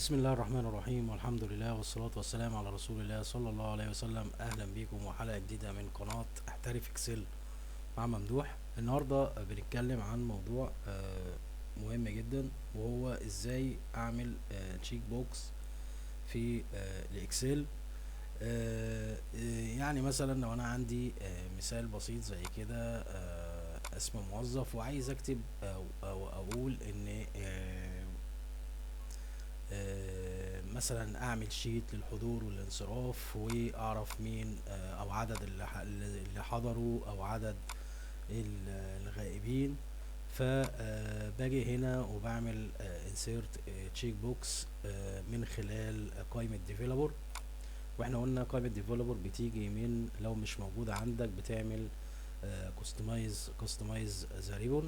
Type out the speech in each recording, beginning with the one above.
بسم الله الرحمن الرحيم، والحمد لله والصلاة والسلام على رسول الله صلى الله عليه وسلم. اهلا بيكم وحلقة جديدة من قناة احترف Excel مع ممدوح. النهاردة بنتكلم عن موضوع مهم جدا، وهو ازاي اعمل check box في ال Excel. يعني مثلا لو انا عندي مثال بسيط زي كده، اسم موظف وعايز اكتب او اقول ان مثلا اعمل sheet للحضور والانصراف، واعرف مين او عدد اللي حضروا او عدد الغائبين. فباجي هنا وبعمل insert check box من خلال قائمة developer. واحنا قلنا قائمة developer بتيجي من لو مش موجودة عندك بتعمل customize the ribbon،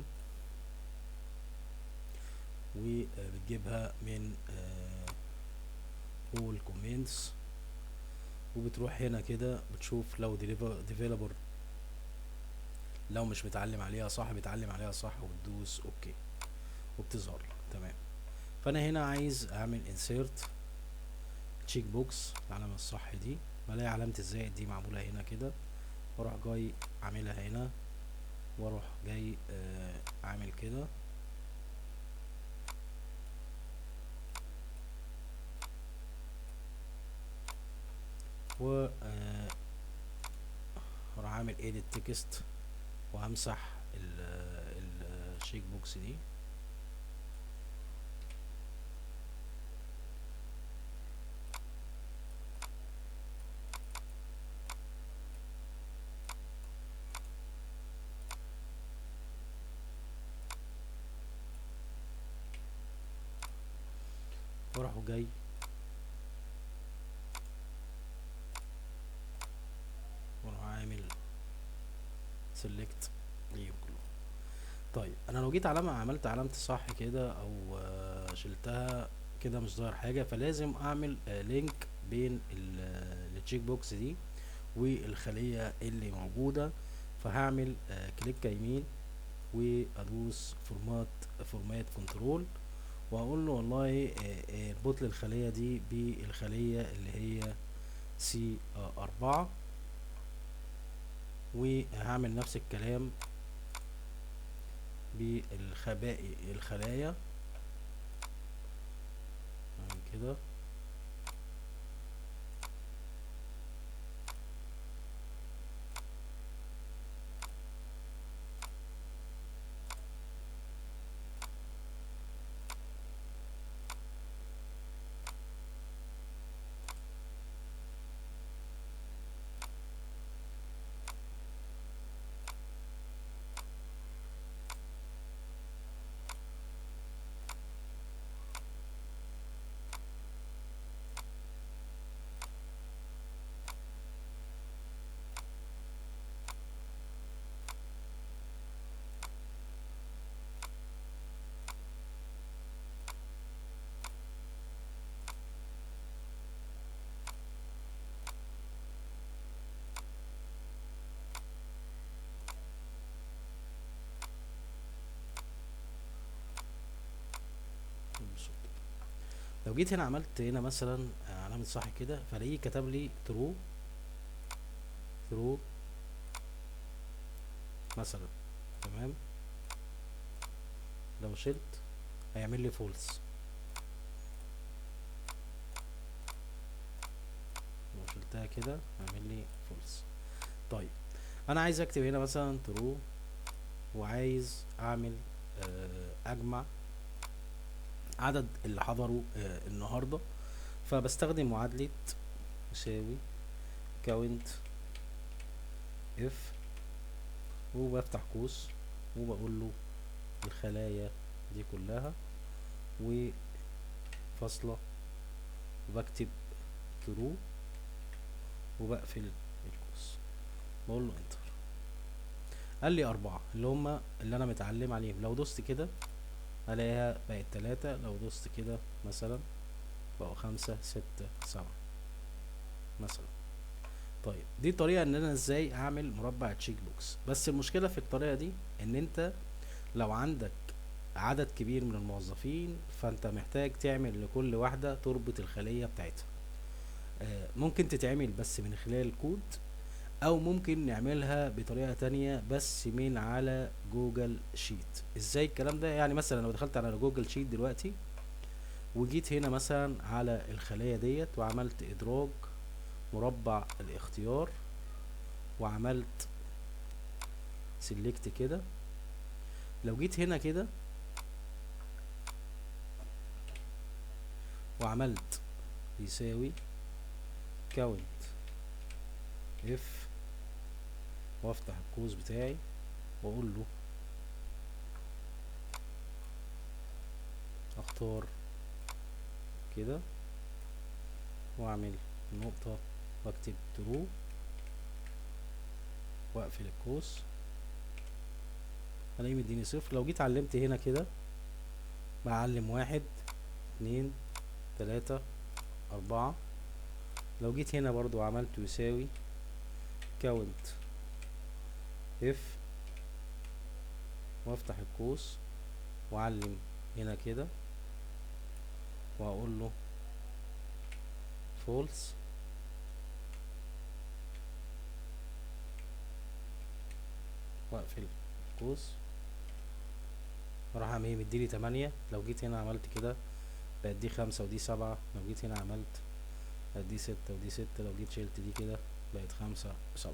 وبتجيبها من all commands، وبتروح هنا كده بتشوف لو developer لو مش متعلم عليها صح بتعلم عليها صح، وبتدوس okay وبتظهر لك. تمام. فانا هنا عايز اعمل insert check box، العلامة الصح دي بلاقي علامة الزائد دي معمولة هنا كده، واروح جاي عاملها هنا، واروح جاي عامل كده، و اروح عامل edit text وامسح ال check box دي. واروح جاي عامل select ليهم كلهم. طيب انا لو جيت علامة عملت علامة صح كده او شلتها كده مش ظاهر حاجة، فلازم اعمل link بين ال check box دي والخلية اللي موجودة. فهعمل click يمين وادوس format control، واقول له والله اربط لي الخلية دي بالخلية اللي هي C 4، وهعمل نفس الكلام بالخبائي الخلايا كده. لو جيت هنا عملت هنا مثلا علامة صح كده، فلاقيه كتب لي true true مثلا. تمام. لو شلت هيعمل لي false، لو شلتها كده هيعمل لي false. طيب انا عايز اكتب هنا مثلا true، وعايز اعمل اجمع عدد اللي حضروا النهارده، فبستخدم معادلة يساوي count if، وبفتح قوس وبقول له الخلايا دي كلها وفاصلة، وبكتب true وبقفل القوس، بقول له enter. قال لي 4 اللي هما اللي انا متعلم عليهم. لو دوست كده الاقيها بقت 3، لو دوست كده مثلا بقوا 5 6 7 مثلا. طيب دي طريقة ان انا ازاي اعمل مربع check box. بس المشكلة في الطريقة دي ان انت لو عندك عدد كبير من الموظفين، فانت محتاج تعمل لكل واحدة تربط الخلية بتاعتها. ممكن تتعمل بس من خلال كود، او ممكن نعملها بطريقة تانية بس من على Google Sheet. ازاي الكلام ده؟ يعني مثلا لو دخلت على Google Sheet دلوقتي وجيت هنا مثلا على الخلية ديت وعملت ادراج مربع الاختيار وعملت select كده، لو جيت هنا كده وعملت يساوي count if وافتح القوس بتاعي واقول له اختار كده واعمل نقطة واكتب true واقفل القوس، الاقيه مديني صفر. لو جيت علمت هنا كده بعلم 1 2 3 4. لو جيت هنا برضو عملت يساوي count if وافتح القوس واعلم هنا كده واقول له false، واقفل القوس، راح عامل ايه؟ مديلي 8. لو جيت هنا عملت كده بقت دي 5 ودي 7. لو جيت هنا عملت بقت دي 6 ودي 6. لو جيت شلت دي كده بقت 5 و7.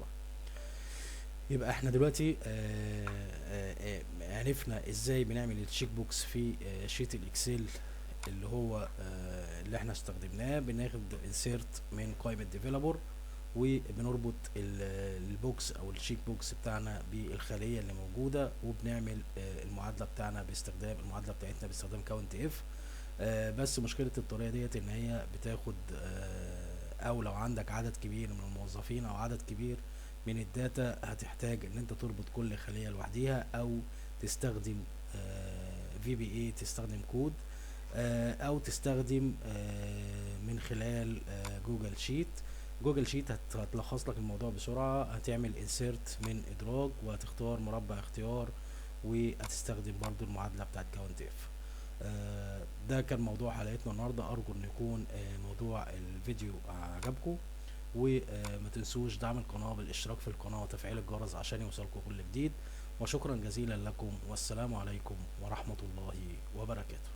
يبقى احنا دلوقتي عرفنا ازاي بنعمل ال check box في sheet ال Excel اللي هو اللي احنا استخدمناه. بناخد insert من قائمة developer وبنربط ال box او ال check box بتاعنا بالخلية اللي موجودة، وبنعمل المعادلة بتاعنا باستخدام المعادلة بتاعتنا باستخدام count if. بس مشكلة الطريقة ديت ان هي بتاخد او لو عندك عدد كبير من الموظفين او عدد كبير من ال data هتحتاج ان انت تربط كل خلية لوحديها، او تستخدم VBA، تستخدم كود، او تستخدم من خلال Google Sheet. Google Sheet هتلخص لك الموضوع بسرعة. هتعمل insert من ادراج وهتختار مربع اختيار وهتستخدم برضو المعادلة بتاعت count if. ده كان موضوع حلقتنا النهاردة. ارجو ان يكون موضوع الفيديو عجبكم، وما تنسوش دعم القناة بالاشتراك في القناة وتفعيل الجرس عشان يوصلكم كل جديد. وشكرا جزيلا لكم، والسلام عليكم ورحمة الله وبركاته.